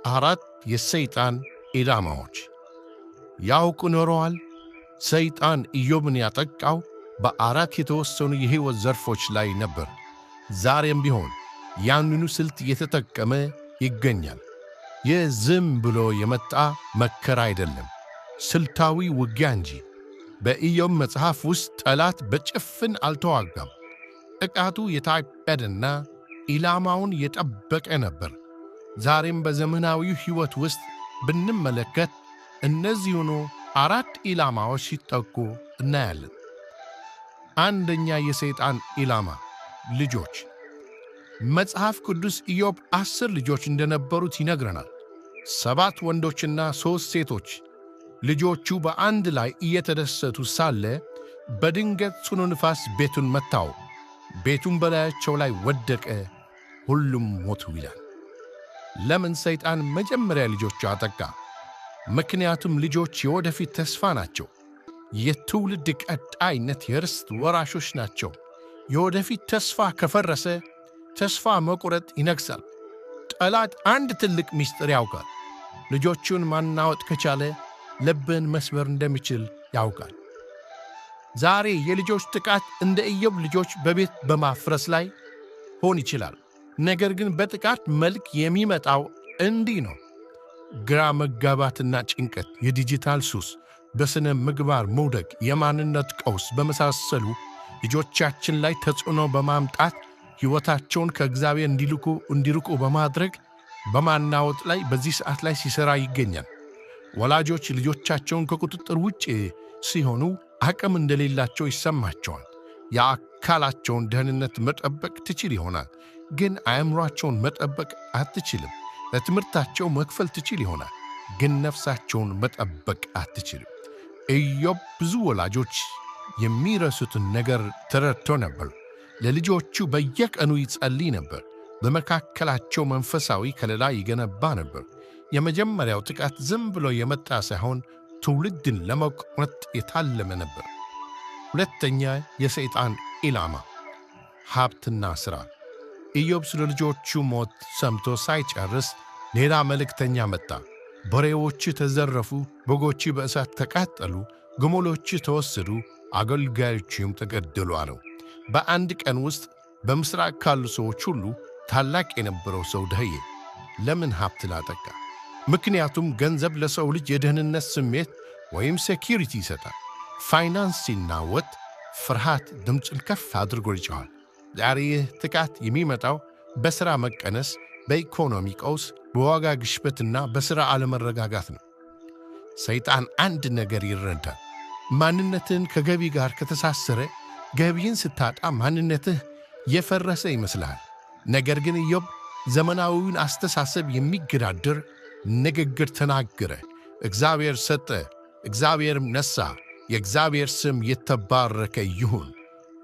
አራት የሰይጣን ኢላማዎች ያውቁ ኖረዋል። ሰይጣን ኢዮብን ያጠቃው በአራት የተወሰኑ የሕይወት ዘርፎች ላይ ነበር። ዛሬም ቢሆን ያንኑ ስልት እየተጠቀመ ይገኛል። ይህ ዝም ብሎ የመጣ መከራ አይደለም፣ ስልታዊ ውጊያ እንጂ። በኢዮብ መጽሐፍ ውስጥ ጠላት በጭፍን አልተዋጋም። ጥቃቱ የታቀደና ኢላማውን የጠበቀ ነበር። ዛሬም በዘመናዊው ሕይወት ውስጥ ብንመለከት እነዚሁኑ አራት ኢላማዎች ሲጠቁ እናያለን። አንደኛ፣ የሰይጣን ኢላማ ልጆች። መጽሐፍ ቅዱስ ኢዮብ 10 ልጆች እንደነበሩት ይነግረናል። 7 ወንዶችና 3 ሴቶች። ልጆቹ በአንድ ላይ እየተደሰቱ ሳለ በድንገት ጽኑ ንፋስ ቤቱን መታው። ቤቱን በላያቸው ላይ ወደቀ፣ ሁሉም ሞቱ ይላል። ለምን ሰይጣን መጀመሪያ ልጆቹ አጠቃ? ምክንያቱም ልጆች የወደፊት ተስፋ ናቸው። የትውልድ ቀጣይነት የርስት ወራሾች ናቸው። የወደፊት ተስፋ ከፈረሰ ተስፋ መቁረጥ ይነግሣል። ጠላት አንድ ትልቅ ምስጢር ያውቃል። ልጆቹን ማናወጥ ከቻለ ልብን መስበር እንደሚችል ያውቃል። ዛሬ የልጆች ጥቃት እንደ ኢዮብ ልጆች በቤት በማፍረስ ላይ ሆን ይችላል። ነገር ግን በጥቃት መልክ የሚመጣው እንዲህ ነው። ግራ መጋባትና ጭንቀት፣ የዲጂታል ሱስ፣ በስነ ምግባር መውደቅ፣ የማንነት ቀውስ በመሳሰሉ ልጆቻችን ላይ ተጽዕኖ በማምጣት ሕይወታቸውን ከእግዚአብሔር እንዲርቁ በማድረግ በማናወጥ ላይ በዚህ ሰዓት ላይ ሲሠራ ይገኛል። ወላጆች ልጆቻቸውን ከቁጥጥር ውጭ ሲሆኑ አቅም እንደሌላቸው ይሰማቸዋል። የአካላቸውን ደህንነት መጠበቅ ትችል ይሆናል፣ ግን አእምሯቸውን መጠበቅ አትችልም። ለትምህርታቸው መክፈል ትችል ይሆናል፣ ግን ነፍሳቸውን መጠበቅ አትችልም። ኢዮብ ብዙ ወላጆች የሚረሱትን ነገር ተረድቶ ነበር። ለልጆቹ በየቀኑ ይጸልይ ነበር። በመካከላቸው መንፈሳዊ ከለላ ይገነባ ነበር። የመጀመሪያው ጥቃት ዝም ብሎ የመጣ ሳይሆን ትውልድን ለመቁረጥ የታለመ ነበር። ሁለተኛ፣ የሰይጣን ኢላማ ሀብትና ሥራ። ኢዮብ ስለ ልጆቹ ሞት ሰምቶ ሳይጨርስ ሌላ መልእክተኛ መጣ። በሬዎች ተዘረፉ፣ በጎች በእሳት ተቃጠሉ፣ ግመሎች ተወሰዱ፣ አገልጋዮችም ተገደሉ አለው። በአንድ ቀን ውስጥ በምሥራቅ ካሉ ሰዎች ሁሉ ታላቅ የነበረው ሰው ደኸየ። ለምን ሀብት ላጠቃ? ምክንያቱም ገንዘብ ለሰው ልጅ የደህንነት ስሜት ወይም security ይሰጣል። ፋይናንስ ሲናወጥ ፍርሃት ድምፅን ከፍ አድርጎ ይጮኻል። ዛሬ ይህ ጥቃት የሚመጣው በሥራ መቀነስ፣ በኢኮኖሚ ቀውስ፣ በዋጋ ግሽበትና በሥራ አለመረጋጋት ነው። ሰይጣን አንድ ነገር ይረዳል። ማንነትህን ከገቢ ጋር ከተሳሰረ ገቢህን ስታጣ ማንነትህ የፈረሰ ይመስልሃል። ነገር ግን ኢዮብ ዘመናዊውን አስተሳሰብ የሚገዳደር ንግግር ተናገረ። እግዚአብሔር ሰጠ፣ እግዚአብሔርም ነሣ፣ የእግዚአብሔር ስም የተባረከ ይሁን።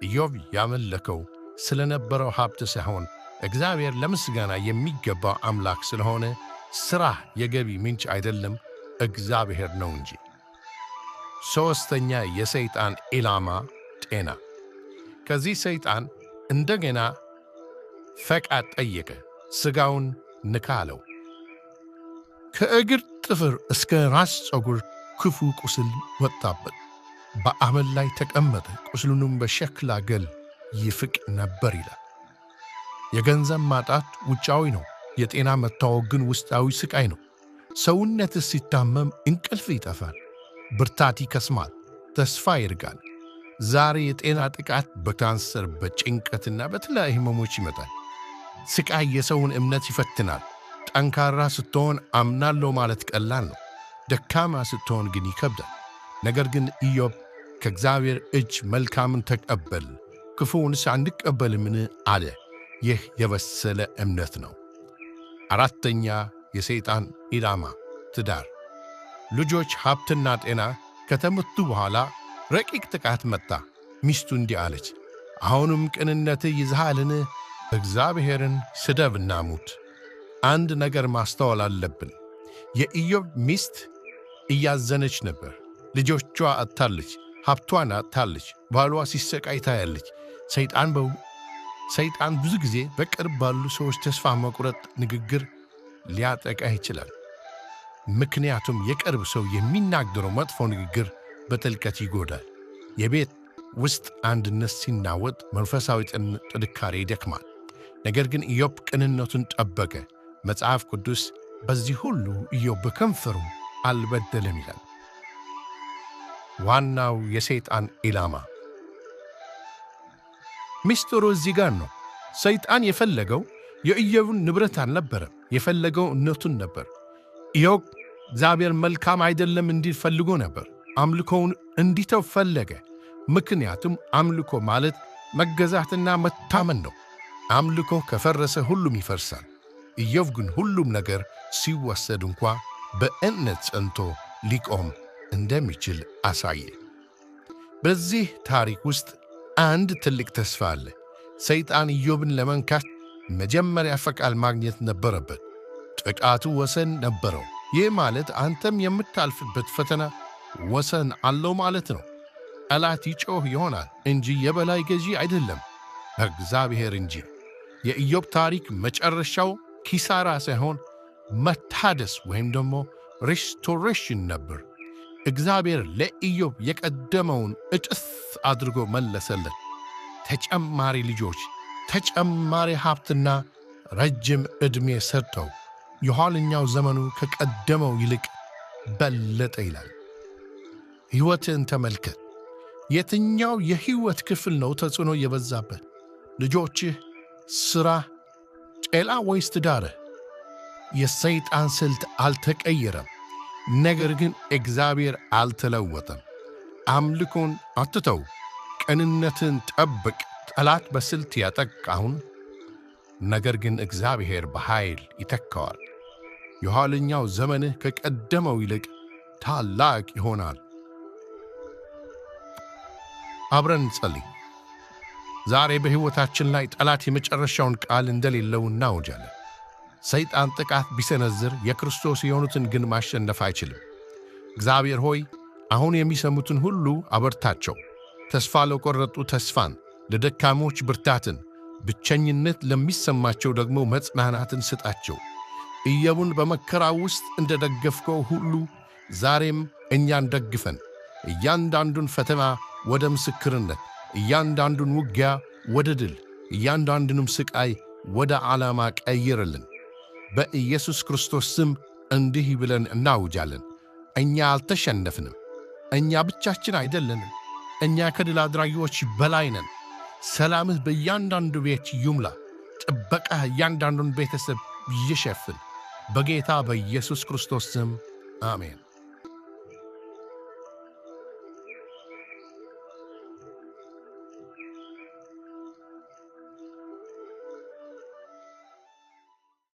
ኢዮብ ያመለከው ስለነበረው ሀብት ሳይሆን እግዚአብሔር ለምስጋና የሚገባው አምላክ ስለሆነ ሥራህ የገቢ ምንጭ አይደለም፣ እግዚአብሔር ነው እንጂ። ሦስተኛ፣ የሰይጣን ኢላማ ጤና። ከዚህ ሰይጣን እንደገና ፈቃድ ጠየቀ። ሥጋውን ንካ አለው። ከእግር ጥፍር እስከ ራስ ፀጉር ክፉ ቁስል ወጣበት። በአመድ ላይ ተቀመጠ፣ ቁስሉንም በሸክላ ገል ይፍቅ ነበር ይላል። የገንዘብ ማጣት ውጫዊ ነው። የጤና መታወክ ግን ውስጣዊ ስቃይ ነው። ሰውነትህ ሲታመም እንቅልፍ ይጠፋል፣ ብርታት ይከስማል፣ ተስፋ ይርጋል። ዛሬ የጤና ጥቃት በካንሰር፣ በጭንቀትና በተለያዩ ህመሞች ይመጣል። ስቃይ የሰውን እምነት ይፈትናል። ጠንካራ ስትሆን አምናለሁ ማለት ቀላል ነው። ደካማ ስትሆን ግን ይከብዳል። ነገር ግን ኢዮብ ከእግዚአብሔር እጅ መልካምን ተቀበል፣ ክፉውንስ አንቀበልምን አለ። ይህ የበሰለ እምነት ነው። አራተኛ፣ የሰይጣን ኢላማ ትዳር። ልጆች፣ ሀብትና ጤና ከተመቱ በኋላ ረቂቅ ጥቃት መጣ። ሚስቱ እንዲህ አለች፣ አሁንም ቅንነትህ ይዝሃልን? እግዚአብሔርን ስደብና ሙት። አንድ ነገር ማስተዋል አለብን። የኢዮብ ሚስት እያዘነች ነበር። ልጆቿ አጥታለች፣ ሀብቷን አጥታለች፣ ባሏ ሲሰቃይ ታያለች። ሰይጣን ብዙ ጊዜ በቅርብ ባሉ ሰዎች ተስፋ መቁረጥ ንግግር ሊያጠቃህ ይችላል። ምክንያቱም የቅርብ ሰው የሚናገረው መጥፎ ንግግር በጥልቀት ይጎዳል። የቤት ውስጥ አንድነት ሲናወጥ መንፈሳዊ ጥንካሬ ይደክማል። ነገር ግን ኢዮብ ቅንነቱን ጠበቀ። መጽሐፍ ቅዱስ በዚህ ሁሉ ኢዮብ በከንፈሩ አልበደለም ይላል። ዋናው የሰይጣን ኢላማ ምስጢሩ እዚህ ጋር ነው። ሰይጣን የፈለገው የኢዮብን ንብረት አልነበረም። የፈለገው እምነቱን ነበር። ኢዮብ እግዚአብሔር መልካም አይደለም እንዲል ፈልጎ ነበር። አምልኮውን እንዲተው ፈለገ። ምክንያቱም አምልኮ ማለት መገዛትና መታመን ነው። አምልኮ ከፈረሰ ሁሉም ይፈርሳል። ኢዮብ ግን ሁሉም ነገር ሲወሰድ እንኳ በእምነት ጸንቶ ሊቆም እንደሚችል አሳየ። በዚህ ታሪክ ውስጥ አንድ ትልቅ ተስፋ አለ። ሰይጣን ኢዮብን ለመንካት መጀመሪያ ፈቃድ ማግኘት ነበረበት። ጥቃቱ ወሰን ነበረው። ይህ ማለት አንተም የምታልፍበት ፈተና ወሰን አለው ማለት ነው። ጠላት ይጮህ ይሆናል እንጂ የበላይ ገዢ አይደለም፣ እግዚአብሔር እንጂ። የኢዮብ ታሪክ መጨረሻው ኪሳራ ሳይሆን መታደስ ወይም ደግሞ restoration ነበር። እግዚአብሔር ለኢዮብ የቀደመውን እጥፍ አድርጎ መለሰለት። ተጨማሪ ልጆች፣ ተጨማሪ ሀብትና ረጅም ዕድሜ ሰጠው። የኋለኛው ዘመኑ ከቀደመው ይልቅ በለጠ ይላል። ሕይወትህን ተመልከት። የትኛው የሕይወት ክፍል ነው ተጽዕኖ የበዛበት? ልጆችህ፣ ሥራ፣ ጤና ወይስ ትዳርህ? የሰይጣን ስልት አልተቀየረም፣ ነገር ግን እግዚአብሔር አልተለወጠም። አምልኮን አትተው፣ ቅንነትን ጠብቅ። ጠላት በስልት ያጠቃውን፣ ነገር ግን እግዚአብሔር በኃይል ይተካዋል። የኋለኛው ዘመንህ ከቀደመው ይልቅ ታላቅ ይሆናል። አብረን እንጸልይ። ዛሬ በሕይወታችን ላይ ጠላት የመጨረሻውን ቃል እንደሌለው እናውጃለን። ሰይጣን ጥቃት ቢሰነዝር የክርስቶስ የሆኑትን ግን ማሸነፍ አይችልም። እግዚአብሔር ሆይ፣ አሁን የሚሰሙትን ሁሉ አበርታቸው። ተስፋ ለቆረጡ ተስፋን፣ ለደካሞች ብርታትን፣ ብቸኝነት ለሚሰማቸው ደግሞ መጽናናትን ስጣቸው። ኢዮብን በመከራው ውስጥ እንደ ደገፍከው ሁሉ ዛሬም እኛን ደግፈን። እያንዳንዱን ፈተና ወደ ምስክርነት፣ እያንዳንዱን ውጊያ ወደ ድል፣ እያንዳንዱንም ስቃይ ወደ ዓላማ ቀይርልን። በኢየሱስ ክርስቶስ ስም እንዲህ ብለን እናውጃለን። እኛ አልተሸነፍንም። እኛ ብቻችን አይደለንም። እኛ ከድል አድራጊዎች በላይ ነን። ሰላምህ በእያንዳንዱ ቤት ይሙላ። ጥበቃህ እያንዳንዱን ቤተሰብ ይሸፍን። በጌታ በኢየሱስ ክርስቶስ ስም አሜን።